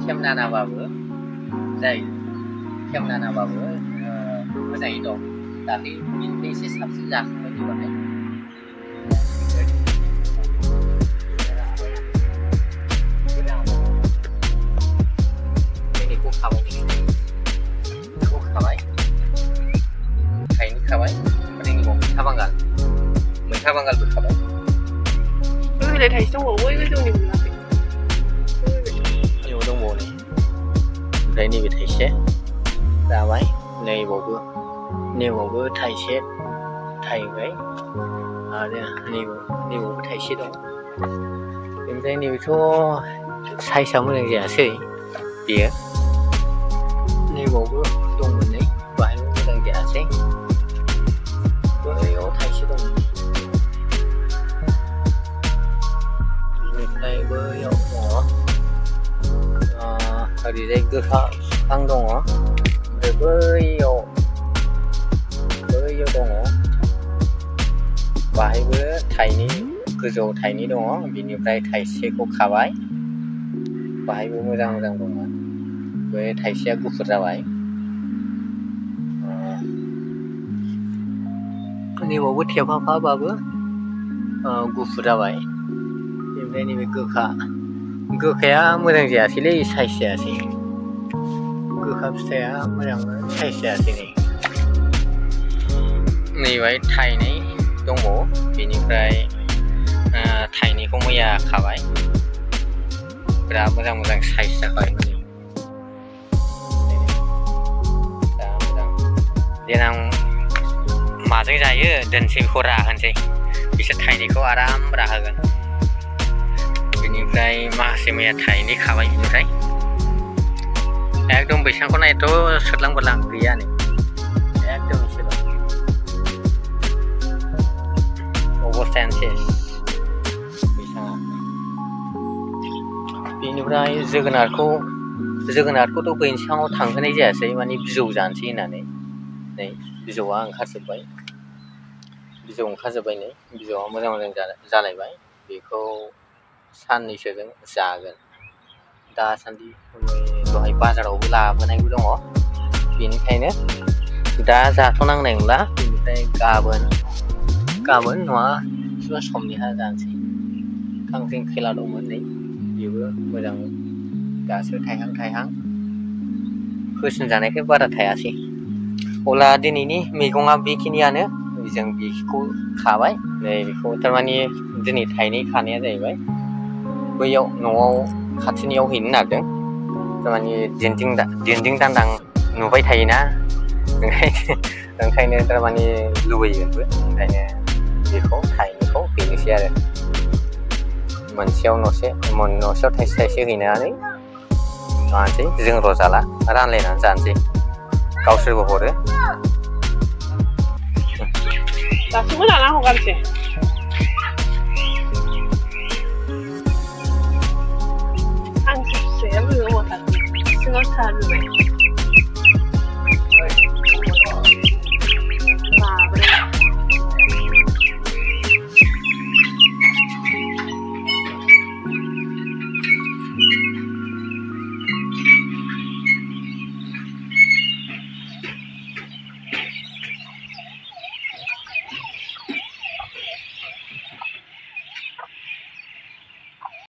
खेमनानाबाबो जायो खेमनानाबाबो मोजाङै दं दाख्लै बिनिफ्राय एसे साबसिन जाखांबाय बाहाय बेनिखौ खाबाय बेखौ खाबाय थाइनै खाबाय ओमफ्राय नैबाव मैथा बांगालबो खाबाय बिलाइ थाइसे दंबावो बै गोजौनि मोनाखै नैबाव दंबावो नै ओमफ्राय नैबे थाइसे जाबाय नैबावबो थाइसे थाइबाय आरो नैबावबो थाइसे दं ओमफ्राय नैबेथ' साइजआ मोजां जायासै बेयो नैबावबो दंमोन नै बाहायबो मोजां जायासै बैयाव थाइसे दं बेनिफ्राय बैयाव दङ ओरैजाय गोखा बिफां दङ ओमफ्राय बैयाव दङ बाहायबो गोजौआव थाइनै दङ बिनिफ्राय थाइसेखौ खाबाय बाहायबो मोजां दंमोन बे थाइसेया गुफुर जाबाय नैबावबो थेफाफाबाबो गुफुर जाबाय ओमफ्राय नैबे गोखाया मोजां जायासैलै साइज जायासै गोखा फिथाइया मोजां साइज जायासै नैबाय थाइनै दंबावो बेनिफ्राय थाइनैखौ मैया खाबाय बिराद मोजां साइज जाबाय देनां माजों जायो दोनसै बेखौ राहोनोसै बिसोर थाइनैखौ आराम राहोगोन बेनिफ्राय माखासे मैया थाइनै खाबाय बेनिफ्राय एकदम बैसांखौ नायथ' सोरलां बोरलां गैया नै एकदम एसे दं अबस्थायानो सेस बैसाङा बेनिफ्राय जोगोनारखौथ' बैसाङाव थांहोनाय जायासै माने बिजौ जानोसै होननानै नै बिजौआ ओंखारजोब्बाय नै बिजौआ मोजां जालायबाय बेखौ साननैसोजों जागोन दासान्दि दहाय बाजारावबो लाबोनायबो दङ बेनिखायनो दा जाथ'नांनाय नंला बेनिफ्राय गाबोन नङा सोरबा समनिहा जानोसै खांख्रिखला दंमोन नै बेबो मोजां दासो थायहां होसिनजानायखाय बारा थायासै अब्ला दिनैनि मैगङा बेखिनियानो जों बेखौ खाबाय नै बेखौ थारमाने दिनै थाइनै खानाया जाहैबाय बैयाव न'आव खाथिनियाव हैनो नागिरदों थारमाने दिन्दिं दान्दां नुबाय थायोना ओंखायनो थारमाने लुबैयोबो ओंखायनो बेखौ थाइनैखौ हैनोसै आरो न'सेयाव थाइसे हैनानै मानोसै जोंल' जाला रानलायनानै जानोसै गावसोरबो हरो दासिमबो लाना हगारसै हांसो फिसाया बोरैबा हगार सिङाव थाजोब्बाय